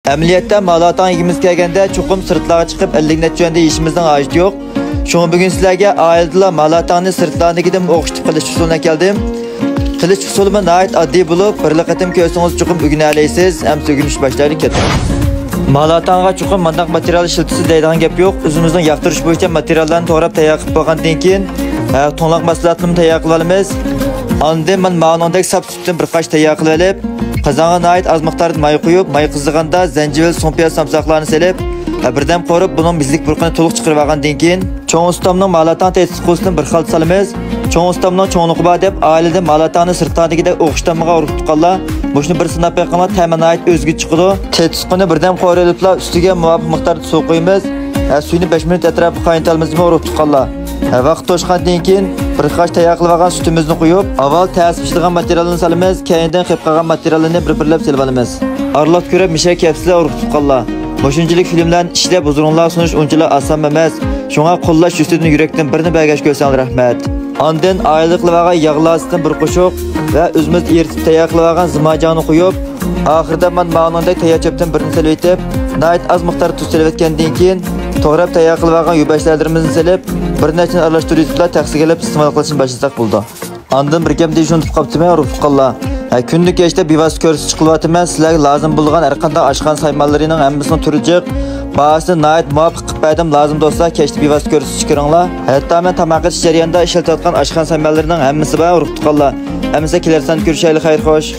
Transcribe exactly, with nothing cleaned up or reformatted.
ئەمەلىيەتتە مالاتاڭ يېگۈمىز كەلگەندە چوقۇم سىرتلارغا چىقىپ ئەللىك نەچچە يۈەندىن يېيىشىمىزنىڭ ھاجىتى يوق. شۇڭا بۈگۈن سىلەرگە ئائىلىدىلا مالاتاڭنى سىرتلاردىكىدىن ئوخشىتىپ قىلىش ئۇسۇلىنى ئەكەلدىم. قىلىش ئۇسۇلىمۇ ناھايىتى ئاددىي بولۇپ، بىرلا قېتىم كۆرسىڭىز چوقۇم ئۆگىنەلەيسىز. ئەمسە ئۆگىنىش باشلايلى، كەتتۇق. مالاتاڭغا چوقۇم مانداق ماتېرىيال ئىشلىتىلسە دەيدىغان گەپ يوق. ئۆزىمىزنىڭ ياقتۇرۇش بويىچە ماتېرىياللارنى توغراپ تەييار قىلىپ بولغاندىن كېيىن، ھە، توڭلاق مەھسۇلاتنىمۇ تەييار قىلىپ ئالىمىز. ئاندىن مانا ماۋۇنىڭدەك ساپ سۈتتىن بىر قاچ تەييار قىلىپ ئېلىپ، قازانغا ناھايىتى ئاز مىقداردا ماي قۇيۇپ، ماي قىزىغاندا زەنجىۋىل، سۇڭپىياز، سامساقلارنى سېلىپ، ھە، بىردەم قورۇپ، بۇنىڭ بېزىك پۇرىقىنى تولۇق چىقىرىپ ئالغاندىن كېيىن، چوڭ ئۇستامنىڭ مالاتاڭ تېتىتقۇسىدىن بىر خالتا سالىمىز. چوڭ ئۇستامنىڭ چوڭلۇقى بار دەپ، ئائىلىدە مالاتاڭنى سىرتتاقىدىكىدەك ئوخشىتالمىغان ئۇرۇق تۇغقانلار، مۇشۇنى بىر سىناپ بېقىڭلار، تەمى ناھايىتى ئۆزگىچە چىقىدۇ. تېتىتقۇنى بىردەم قورۇۋېلىپلا، ئۈستىگە مۇۋاپىق مىقداردا سۇ قۇيىمىز. ھە، سۈيىنى بەش مىنۇت ئەتراپىدا قاينىتالمىسىمۇ ئۇرۇق تۇغقانلار. ھە، ۋاقىت توشقاندىن كېيىن، بىر قاچ تەييار قىلىۋالغان سۈتىمىزنى قۇيۇپ، ئاۋۋال تەس پىشىدىغان ماتېرىيالنى سالىمىز، كەينىدىن قېپىپ قالغان ماتېرىيالنى بىر-بىرلەپ سېلىۋالىمىز. ئارىلىقتا كۆرۈپ مىشەگە كەپسىلەر ئۇرۇق تۇغقانلار. مۇشۇنچىلىك فىلىملەرنى ئىشلەپ ھۇزۇرۇڭلارغا سۇنۇش ئۇنچىلا ئاسان ئەمەس. شۇڭا قوللاش يۈزىسىدىن يۈرەكتىن بىرنى بەرگەچ كۆرسەڭلار رەھمەت. ئاندىن ئائىلىدە قىلىۋالغان ياغ لازىسىدىن بىر قوشۇق ۋە ئۆزىمىز ئېرىتىپ تەييار قىلىۋالغان زىماجاڭنى قۇيۇپ، ئاخىرىدا مانا ماۋۇنىڭدەك تەييار چۆپتىن بىرنى سېلىۋېتىپ، ناھايىتى ئاز مىقداردا تۇز سېلىۋەتكەندىن كېيىن، توغراپ تەييار قىلىۋالغان يۈبەشلەرلىرىمىزنى سېلىپ، بىر نەچچىنى ئارىلاشتۇرۇۋېتىپلا تەخسىگە ئېلىپ ئىستېمال قىلىشنى باشلىساق بولىدۇ. ئاندىن بىر گەپ دېيىشنى ئۇنتۇپ قاپتىمەن، ئۇرۇق تۇغقانلار. ھە، كۈندە كەچتە بىۋاسىتە كۆرسىتىش قىلىۋاتىمەن، سىلەرگە لازىم بولىدىغان ھەر قانداق ئاشقازان سايمانلىرىنىڭ ھەممىسىنىڭ تۈرى جىق، باھاسىنى ناھايىتى مۇۋاپىق قىلىپ بەردىم، لازىم دوستلار كەچتە بىۋاسىتە كۆرسىتىشكە كىرىڭلار. ھەتتا مەن تاماق ئېتىش جەريانىدا ئىشلىتىۋاتقان ئاشقازان سايمانلىرىنىڭ ھەممىسى بار، ئۇرۇق تۇغقانلار. ئەمىسە كېلەر ساندا كۆرۈشەيلى، خەير خوش.